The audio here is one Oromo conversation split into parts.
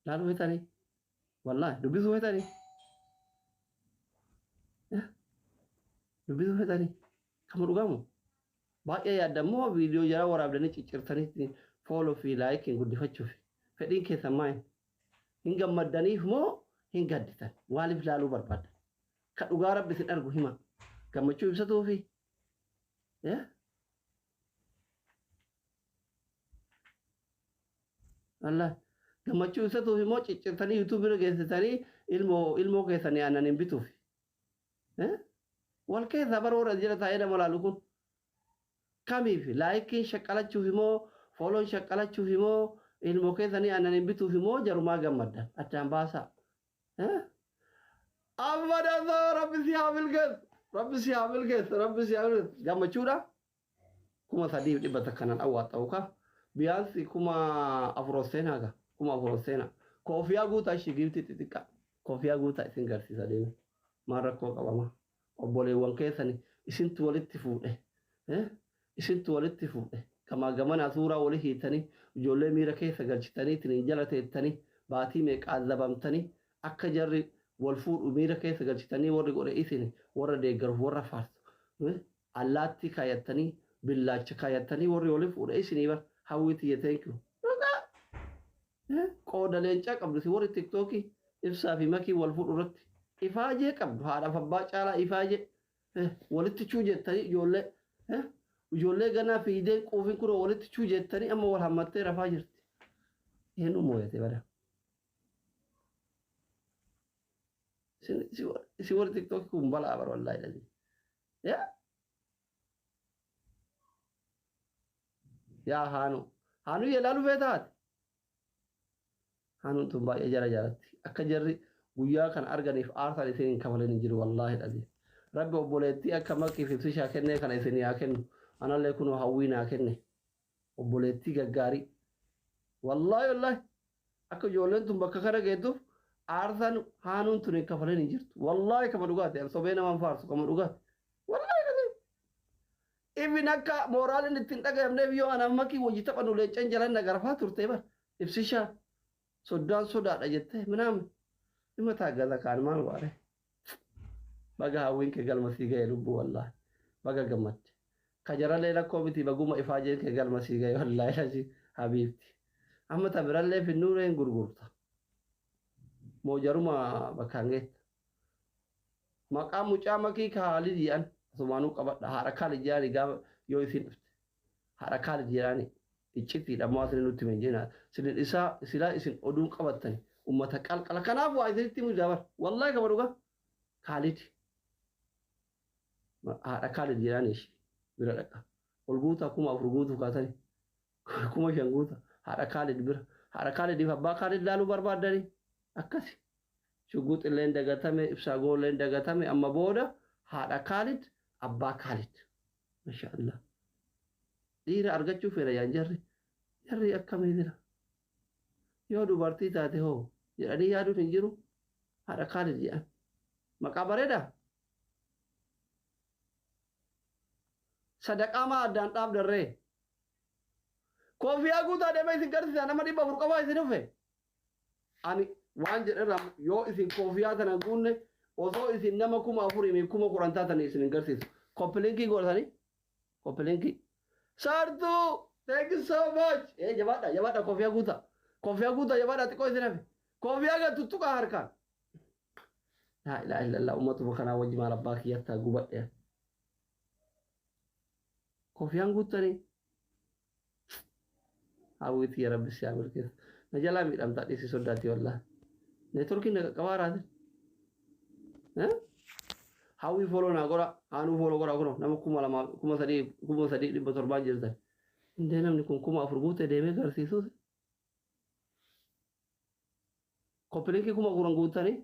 Laaluu feetanii? Wallaahi dubbisuu feetanii? Dubbisuu feetanii? Kama dhugamu? Baay'ee yaaddan moo viidiyoo jara waraabdanii ciccirtanii follow fi likeiin guddifachuuf? Fedhiin keessan maali? Hin gammaddaniif moo hin gadditan? Waaliif laaluu barbaaddan? Ka dhugaa Rabbi isin argu hima. Gammachuu ibsatuufi? Wallahi. Gammachuu ibsatuufi moo ciccirtanii YouTube irra geessitanii ilmoo ilmoo keessanii aannan hin bituufi? Wal keessaa bara warra as jala taa'ee nama laalu kun. Kamiif? Likeiin shaqqalachuufi moo follown shaqqalachuufi moo ilmoo keessanii aannan hin bituufi moo jarumaa gammaddan? Addaan baasaa. Amma dansaa, Rabbi si haa milkeessu. Rabbi si haa milkeessu. Rabbi si haa milkeessu. Gammachuudha. 3,100 nan awwaaxxa'u ka. Biyaansi 4,000 ol seenaa ka. 4,000 ol seenaa. Koofiyaa guutaa ishii giiftii xixiqqaa. Koofiyaa guutaa isin garsiisa deeme. Maal rakkoo qabama? Obboleewwan keessani isintu walitti fuudhe. Isintu walitti fuudhe. Gamaa gamanaa suuraa wali hiitanii, ijoollee miira keessa galchitanii, ittiin jala teettanii, baatii meeqa azabamtanii, akka jarri wal fuudhu miira keessa galchitanii, warri godhe isin, warra deeggaruuf warra faarsu. Allaattii kaayattanii, billaacha kaayattanii, warri wali fuudhe isinii bar. Hawwii tiyya, thank you. Qooda leencaa qabdu isin warri TikTokii Ibsaa fi Makii wal fuudhu irratti. Ifaajee qabdu, haadhaaf abbaa caalaa ifaajee. Walitti chuu jettanii ijoollee ijoollee ganaa fiideen quufin kunoo walitti chuu jettanii amma wal hammattee rafaa jirti. Eenyu mooyate bada? Isin warri TikTokii kun balaa bara, wallaahi lazii. Yaa yaa haanu haanu yeelaaluu feetaati. Haanuun tun baay'ee jara jaalatti. Akka jarri guyyaa kana arganiif aarsaan isin hin kafalin hin jiru, wallaahi dhazi. Rabbi obboleettii akka Makii fi Ibsishaa kennee kana isin haa kennu. Anallee kunoo Hawwii naa kenne. Obboleettii gaggaarii. Wallaahi wallaahi akka ijoolleen tun bakka kana geettuuf aarsaan haanuun tun hin kafalin hin jirtu. Wallaahi kama dhugaati. An sobee naman faarsu, kama dhugaati. Wallaahi dhazi. Ibin akka mooraaliin ittiin dhagayamneef yoo anaaf Makii wajji taphannu leencan jalan na garafaa turte bar. Ibsishaa soddaan sodaadha jettee minaamin dhimma taaggaza kaan maal waare. Baga hawwiin kee galma sii gahe lubbuu, wallaahi baga gammadde. Ka jaralee rakkoo miti, baguma ifaajeen kee galma sii gahe, wallaahi lazi habiibti. Amma ta birallee finnuuree hin gurgurta. Moo jaruma bakkaan geetta? Maqaa mucaa Makii Kaalid jedhan asumaanuu qabadha. Haadha Kaalid jedhani gaafa yoo isiin dhufte. Haadha Kaalid jedhani iccitiidha ammoo isin nutti himan jenna. Isin isaa silaa isin oduun qabattani ummata qalqala. Kanaaf waa isinitti himu jira bara. Wallaahi kama dhugaa. Kaalid. Haadha Kaalid jedhani ishii bira dhaqa. Ol guutaa, 4,000 guutuu kaatani. 5,000 guuta. Haadha Kaalid bira. Haadha Kaalidiif abbaa Kaalid laaluu barbaaddani. Akkasi. Shugguux illeen dagatame, Ibsaa Goolleen dagatame, amma booda haadha Kaalid, abbaa Kaalid. Masha Allah. Dhiira argachuu fedha yaan jarri. Jarri akkamii jira? Yoo dubartii taate hoo jedhanii yaaduun hin jiru. Haadha Kaalid jedhan. Maqaa bareedaa? Sadaqaa maa addaan dhaabdarree? Koofiyaa guutaa deemee isin garsiisa, nama 400 qofaa isin dhufe. Ani waan jedherraa yoo isin koofiyaa tana guunne, osoo isin nama 4,000 fi 10,000 taatanii isin hin garsiisu. Copy linkii godhatanii copy linkii. Sartuu, thank you so much. Ee, jabaadha, jabaadha, koofiyaa guutaa. Koofiyaa guutaa, jabaadha, xiqqoo isin hafe. Koofiyaa gad tuttuqaa harkaan. Laa ilaaha illallah, ummatuma kanaa wajji maal abbaa kiyyattaa gubadhe. Koofiyaan guuttanii. Hawwiiti ya Rabbi si haa milkeessu. Na jalaa miidhamtaa dhiisii soddaati wallaahi. Networkiin na qaqqabaa raate. Hawwii follow naa godha. Haanuu follow godha, kunoo nama 2,000, 3,000, 3,700 jirtan. Indee namni kun 4,000 guutee deemee garsiisuus. Copy linkii 10,000 guuttanii.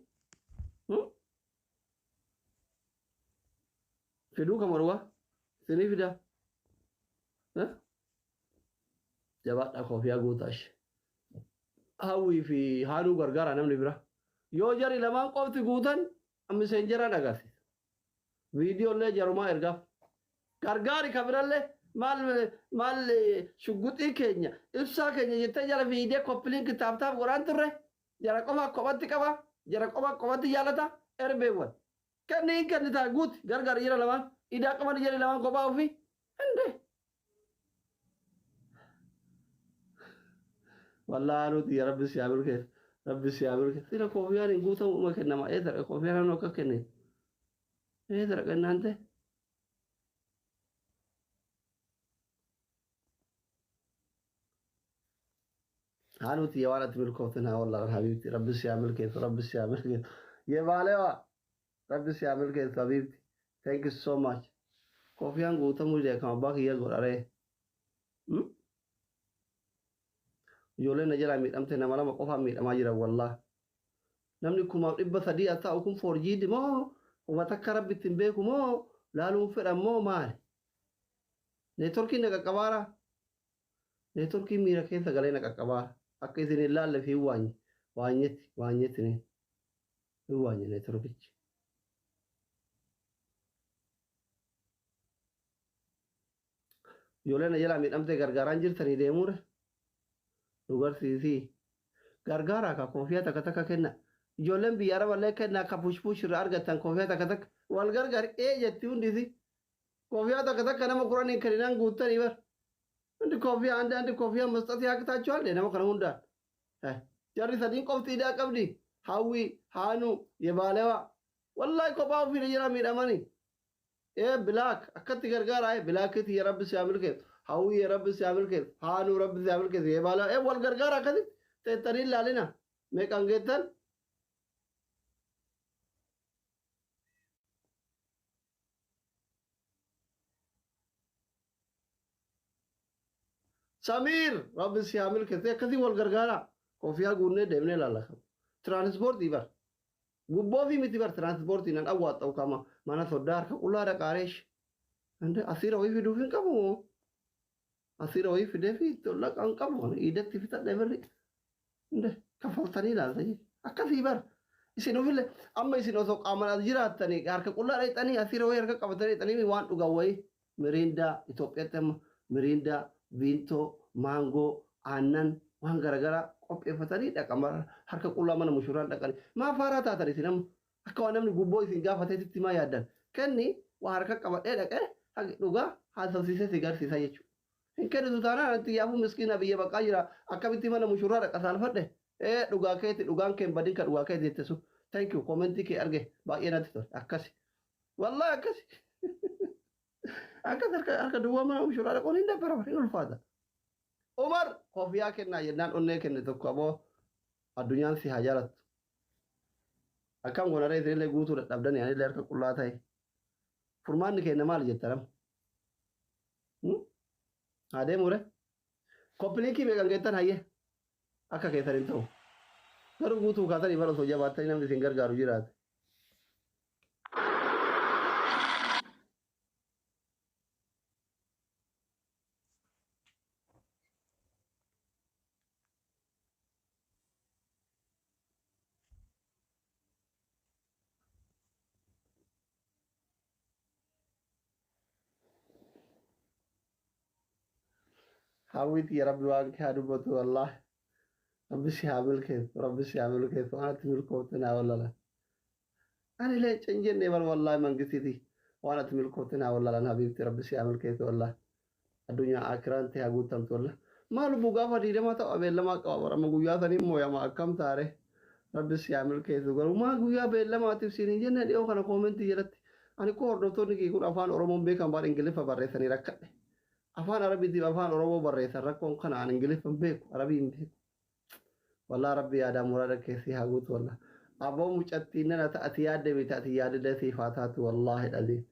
Fiduu kama dhugaa. Isinii fidaa. Jabaadhaa, koofiyaa guutaa ishee. Hawwii fi Haanuu gargaara namni bira. Yoo jari lamaan qofti guutan messengeraan agarsiisa. Viidiyoo illee jarumaa ergaaf. Gargaari ka birallee, maal maal shugguxii keenya, Ibsaa keenya jettee jala fiidee copy link tap tap godhaan turre. Jara qofa kophatti qaba. Jara qofa kophatti jaalata. Erbeewwan. Kenni hin kennitaa guuti gargar jira lamaan. Idaa qaban jira lamaan kophaa ofii. Hinde. Wallaahi nuti ya rabbi si haa milkeessu. Rabbi si haa milkeessu. Sila koofiyaan hin guutamu uma kennama. Eessa koofiyaan hannu akka kenne. Eessa dhaqannaan ta'e. Haanuti yaa waan ati milkoofte naa wallaahi habiibti. Rabbi si haa milkeessu. Rabbi si haa milkeessu. Yebaalewa. Rabbi si haa milkeessu habiibti. Thank you so much. Koofiyaan guutamuu dide akkam abbaa kiyya godharee. Ijoolleen na jalaa miidhamte nama lama qofaan miidhamaa jiran wallaahi. Namni 3,300 as taa'u kun foorjiidi moo uma takka rabbi ittiin beeku moo laaluun fedhan moo maali? Neetworkiin na qaqqabaara. Neetworkiin miira keessa galee na qaqqabaara. Akka isin hin laalleef hin waanye. Waanyetti waanyetti ni. Hin waanye neetworkichi. Ijoolleen na jalaa miidhamtee gargaaraan jirtanii deemuure. Nu garsiisii. Gargaaraa ka koofiyaa takka takka kenna. Ijoolleen biyya Araballee kennaa ka push push irraa argattan koofiyaa takka takka. Wal gargaar ee jetti hundisi. Koofiyaa takka takka nama kudhaniin kenninaan guuttanii bar. Hundi koofiyaa andi andi koofiyaa masxatii haqxaachuwaallee nama kana hundaan. Jarri sadiin qofti idaa qabdi. Hawwi, Haanuu, Yebaalewa. Wallahi kophaa ofii na jalaa miidhamanii. Ee bilaak akkatti gargaaraa ee bilaakiti ya rabbi si haa milkeessu. Hawwi ya rabbi si haa milkeessu. Haanuu rabbi si haa milkeessu. Yebaalewa ee wal gargaara akkasitti teettanii ilaalina. Meeqaan geettan? Samiir rabbi si haa milkeessu. Akkasii wal gargaaraa. Kofiyaa guunnee deemnee ilaalla. Tiraanispoortii bar. Gubboo fi miti bar tiraanispoortii nan awwaaxxa'u kama mana soddaa harka qullaa dhaqaareesh. Asiira wayii fiduuf hin qabu moo? Asiira wayii fidee fi laqa hin qabu. Iidatti fixadhe birri. Kaffaltanii ilaalta jechuudha. Akkasii bar. Isin ofillee amma isin osoo qaamaan as jiraattanii harka qullaa dhaqxanii asiira wayii harka qabatanii dhaqxanii waan dhugan wayii miriindaa Itoophiyaatti amma miriindaa, viintoo, maangoo, aannan waan garaagaraa qopheeffatanii dhaqan harka qullaa mana mushurraan dhaqanii. Maa faaraa taatan isin amma akka waan namni gubboo isin gaafateetitti maa yaaddan? Kenni waa harka qabadhee dhaqee dhugaa haasofsiisee si garsiisa jechuudha. Hin kennitu taanaan anti yaafuu miskiina biyya baqaa jira akkamitti mana mushurraa dhaqa saalfadhe? Ee dhugaa keeti dhugaan kee hin badin ka dhugaa keeti jette sun. Thank you komentii kee arge baay'ee natti tole akkasi. Wallahi akkasi. Akkas harka harka duwwaa mana mushuraa dhaquun hin dabbara hin ulfaata. Umar kofiyaa kennaa jennaan onnee kenne tokko aboo addunyaan si haa jaalattu. Akkam goonaree isinillee guutuu dadhabdanii anillee harka qullaa ta'e. Furmaanni keenya maali jetta nama? Haa deemure. Koppiliinkii meeqan geettan hayyee? Akka keessan hin ta'u. Garuu guutuu kaatanii bara osoo jabaattanii namni isin gargaaru jiraate. Hawwiiti ya rabbi waan kee haa dubbatu wallaahi. Rabbi si haa milkeessu rabbi si haa milkeessu anatti milkoofte naa wallalan. Ani leenca hin jenne bar wallaahi mangistiti waan ati milkoofte naa wallalan habiibti rabbi si haa milkeessu wallaahi. Addunyaa akiraan tee haa guuttamtu wallaahi. Maa lubbuu gaafa 20 ta'u beellamaa qaba bara amma guyyaa sanii mooyama akkam taare. Rabbi si haa milkeessu garuu maa guyyaa beellamaatiif siin hin jenne dhiyoo kana koomentii jalatti. Ani koo hordoftoonni kee kun afaan Oromoon beekan baan Ingiliffa barreessanii rakkadhe. Afaan Arabiitiif afaan Oromoo barreessan rakkoon kana an Ingiliffa hin beeku Arabii hin beeku. Wallah rabbi yaadaa muraada kee si haa guutu wallah. Aboo mucattiin nana ta ati yaadde miti ati yaadillee siif haa taatu wallaahi dhaliin.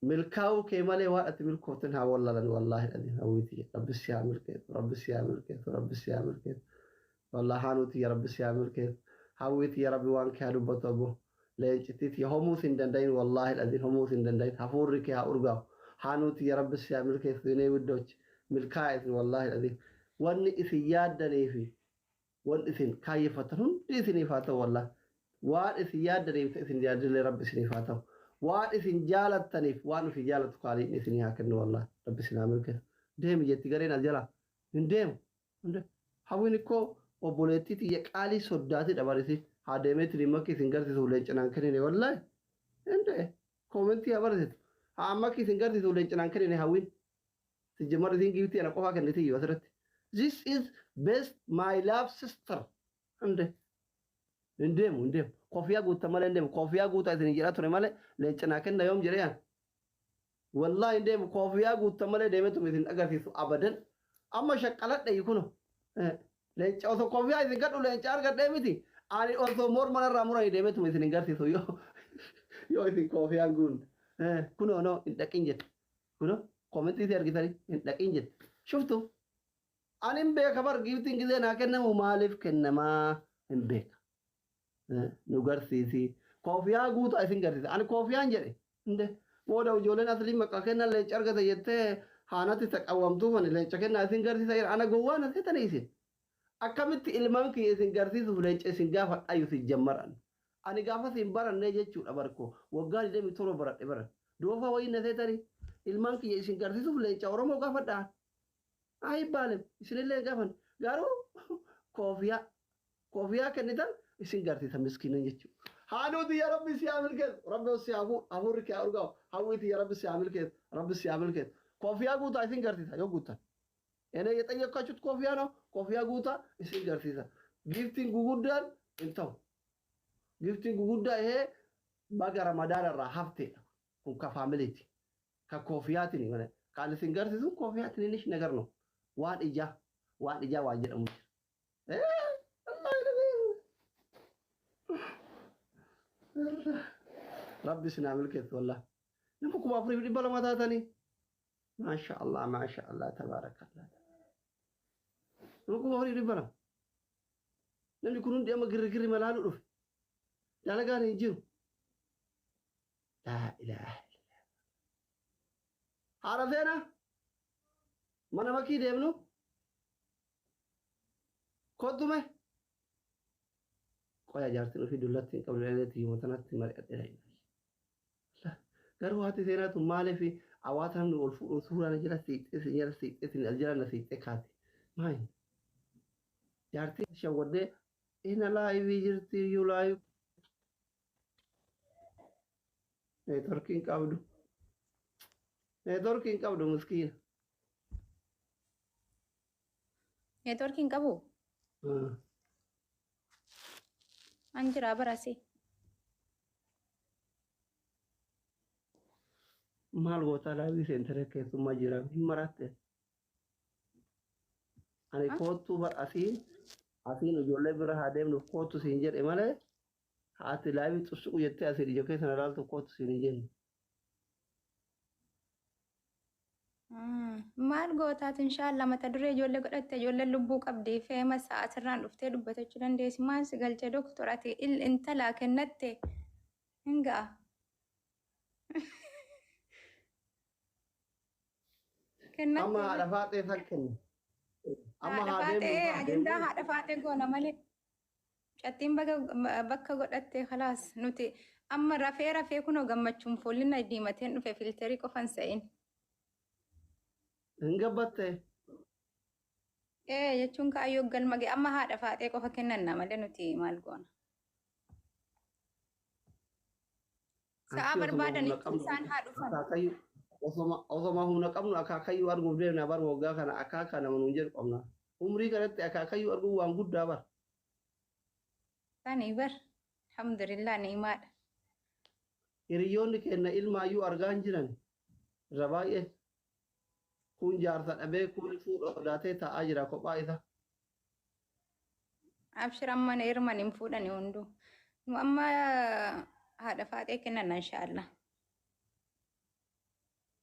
Milkaa'uu kee malee waan ati milkooften haa wallalan wallaahi dhaliin hawwiiti rabbi si haa milkeessu rabbi si haa milkeessu rabbi si haa milkeessu. Wallah haanuu tiyya rabbi si haa milkeessu. Hawwii tiyya rabbi waan kee haa dubbatu aboo. Leencittii tiyya homuu sin danda'in wallaahi dhaliin homuu sin danda'in hafuurri kee haa urgaa'u. Haanuu tiyya rabbi si haa milkeessu yenee widdochi milkaa'e isin wallaahi dhaliin. Wanni isin yaaddanii fi wanni isin kaayyeffattan hundi isiniif haa ta'u wallaahi. Waan isin yaaddaniif isin yaadillee rabbi isiniif haa ta'u. Waan isin jaalattaniif waan isin jaalattu kaaliin isinii haa kennu wallaahi. Rabbi isin haa milkeessu. Deemi jetti gareen as jalaa. Hin deemu. Hawwiin ikkoo Obboleettii tiyya qaalii soddaati dabarisi. Haa deemeetiin makki isin garsiisu leencinaan kennine wallaahi. Hinde koomentii haa barsiisu. Haa makki isin garsiisu leencinaan kennine hawwiin. Sijjamar isin giiftii ana qofaa kenniti iyyuu asirratti. This is best my love sister. Hinde. Hin deemu, hin deemu. Kofiyaa guutta malee hin deemu. Kofiyaa guutaa isin jedhaa ture malee leencinaa kenna yoom jedhee an. Wallaahi hin deemu. Kofiyaa guutta malee deemeetuma isin agarsiisu abadan. Amma shaqqaladha kuno. Leenca osoo kofiyaa isin gadhu leenca argadhee miti. Ani osoo morma narraa muranii deemeetuma isin hin garsiisu yoo isin kofiyaan guunne. Kunoo no hin dhaqin jette. Kunoo koomentii isii argitanii hin dhaqin jette. Shuftu. Ani hin beeka bar giiftiin gizee naa kennamu maaliif kennamaa hin beeka. Nu garsiisi. Kofiyaa guutaa isin garsiisa. Ani kofiyaan jedhe. Hinde booda ijoolleen aslii maqaa kennan leenca argata jettee haanatti taqawwamtuuf ani leenca kennaa isin garsiisa jedha. Ana gowwaa na seetanii isin. Akkamitti ilmaan kiyya isin garsiisuuf leenca isin gaafadhaayyu si jammaran. Ani gaafas hin barannee jechuudha barkoo. Waggaa 27 baradhe baran. Doofaa wayii na seetanii ilmaan kiyya isin garsiisuuf leenca Oromoo gaafadhaa. Ayi baalem isinillee gaafan. Garuu kofiyaa kofiyaa kennitan isin garsiisa miskiinan jechuudha. Haanuuti yaa Rabbi si haa milkeessu. Rabbi si haa fuudhu. Hafuurri kee haa urgaa'u. Hawwiiti yaa Rabbi si haa milkeessu. Rabbi si haa milkeessu. Kofiyaa guutaa isin garsiisa yoo guuttan. እኔ የጠየኳችሁት ኮፍያ ነው። ኮፍያ guutaa isin garsiisa. Giiftiin guguddaan hin ta'u. Giiftiin guguddaa ይሄ baga ramadaana irraa hafteedha. Kun ka faamiliiti. Ka koofiyaatiin malee. Kan isin garsiisu kofiyaa ትንንሽ ነገር ነው። Waan ijaa waan ijaa waan jedhamu jira. Rabbi isin haa milkeessu wallah. Nama 4200 taatanii. Maasha Allah, maasha Allah, tabaarakallah. Nama 4200. Namni kun hundi amma girrigirri malaalu dhufe. Dalagaan hin jiru. Laa ilaaha illallah. Haadha seenaa mana makii deemnu kottume. Qoya jaartiin ofii dullatti hin qabdu dhaleetti yoo tanatti mari'adhe. Garuu haati seenaa tun maaliif hawaasa namni ol fuudhuun suuraan jala siiqxee si jala siiqxee si as jala na siiqxee kaate. Maali? Jaartiin shawwaddee ina laayivii jirti iyyuu laayiv. Neetworkiin qabdu. Neetworkiin qabdu miskiina. Neetworkiin qabu? An jira barasi. Maal gootaa laayivii seentaree keessummaa jira hin maratte. Ani koottuu bar asiin ijoollee bira haa deemnuuf koottu siin jedhe malee haati laayivii xussuqu jettee asiin ija keessa na ilaaltu koottu siin hin jenne. Maal gootaatu inshaallah mata duree ijoollee godhatte ijoolleen lubbuu qabdi feema sa'aatirraan dhuftee dubbatachuu dandeessi. Maal si galchee doktor ati intalaa kennatte hin ga'a. Amma haadha faaxee san kenna. Amma Haadha haa faaxee deemnu haa ajandaa deemnu. Haadha faaxee goona malee. Cattiin bakka godhatte khalaas nuti amma rafee rafee kunoo gammachuun fuulli na diimateen dhufe filterii qofan sa'in. Hin gabbatte. Ee jechuun kaayyoo galma ga'e amma haadha faaxee qofa kennanna malee nuti maal goona. Sa'a Anti osoma humna barbaadanitti qabnu isaan haa dhufan. Akaakayyuu osoma humna qabnu akaakayyuu arguuf deemna bar waggaa kana akaakaa nama nuun jedhu qabna. Umrii kanatti akaakayyuu arguun waan guddaa bar. Sani bar alhamdulillah ni'imaadha. Hiriyoonni keenya ilmaayyuu argaa hin jiran irra baay'ee. Kun jaarsa dhabee kun fuudha sodaatee taa'aa jira kophaa isa. Abshir amma heeruman hin fuudhani hunduu. Nu amma haadha faaxee kennanna inshaallah.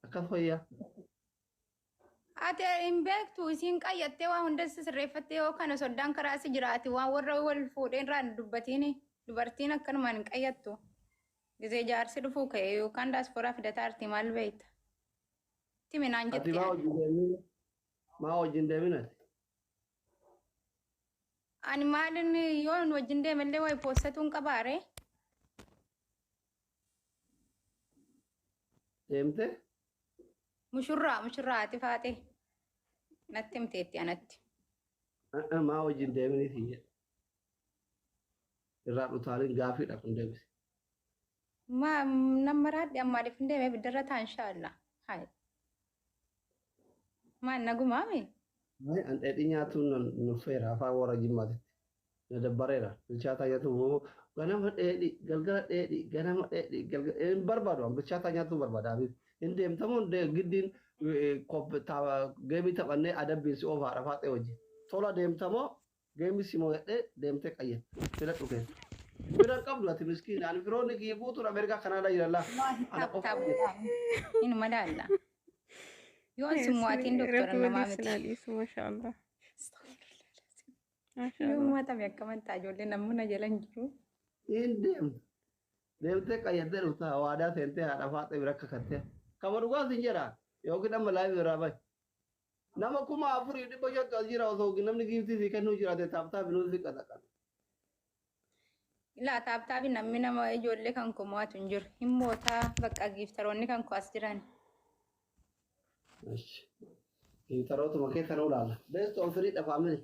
Akkas fayyaa. Ati hin beektu isiin qayyattee waa hunda sirreeffattee yoo kana soddaan karaa si jiraati waan warra wal fuudheen irraa dubbatiin dubartiin akkanumaan hin qayyattu. Gizee jaarsi dhufuu ka'e yookaan daasporaa fidataa arti maal beekta? Timi naan Ati jetti maa ani. wajjin deemin? Maa wajjin deemin ati? Ani maalin yoo wajjin deemellee wayi poostatuun qabaare? Deemte? Mushurraa mushurraa ati faaxee natti himteetti anatti. Maa wajjin deemanii siin jedhe. Irraa dhutaaliin gaafiidha kun deebise. Ma nama raadhi ammaaliif hin deemee biddarra ta'a inshaallah. Hai. Maan nagumaami? An dheedhii nyaatuun nuffeera afaan warra jimmaatitti. Na dabbareera. Bilchaataa nyaatu ganama dheedhii galgala dheedhii ganama dheedhii galgala hin barbaadu, an bilchaataa nyaatuu barbaada. Abiib hin deemtamoo giddiin geemii taphannee adabbiin si oofaadha faaxee wajjin. Tola deemtamoo geemii si mo'adhee deemtee qayyadde filadhu keessa. Fira qabdu ati miskiina, ani firoonni kiyya guutuun Ameerikaa Kanaadaa jiran laa. Ana qofa. Inuma laalla. Yoon si mo'atiin doktora Rabbi namaa waliif miti. sinaa dhiisu, maashaallah. Yoo Maashaallah. mo'atame akkaman ta'a, ijoollee namni na jala hin jiru. Hin deemtu. Deemtee qayyaddee dhufta, waadaa seentee haadha faaxee bira kakattee. Kama dhugaa sin jedha yookiin amma live irraa bahi. Nama 4500 as jira, osoo namni giiftii sii kennuu jiraate tap tap nuu si qaxaqan. Laa, tap tap namni nama ijoollee kan koo mo'atu hin jiru. Hin mootaa bakka giiftaroonni kan koo as jiran. Giiftarootuma keessa nu ilaala. Best of three dha, family.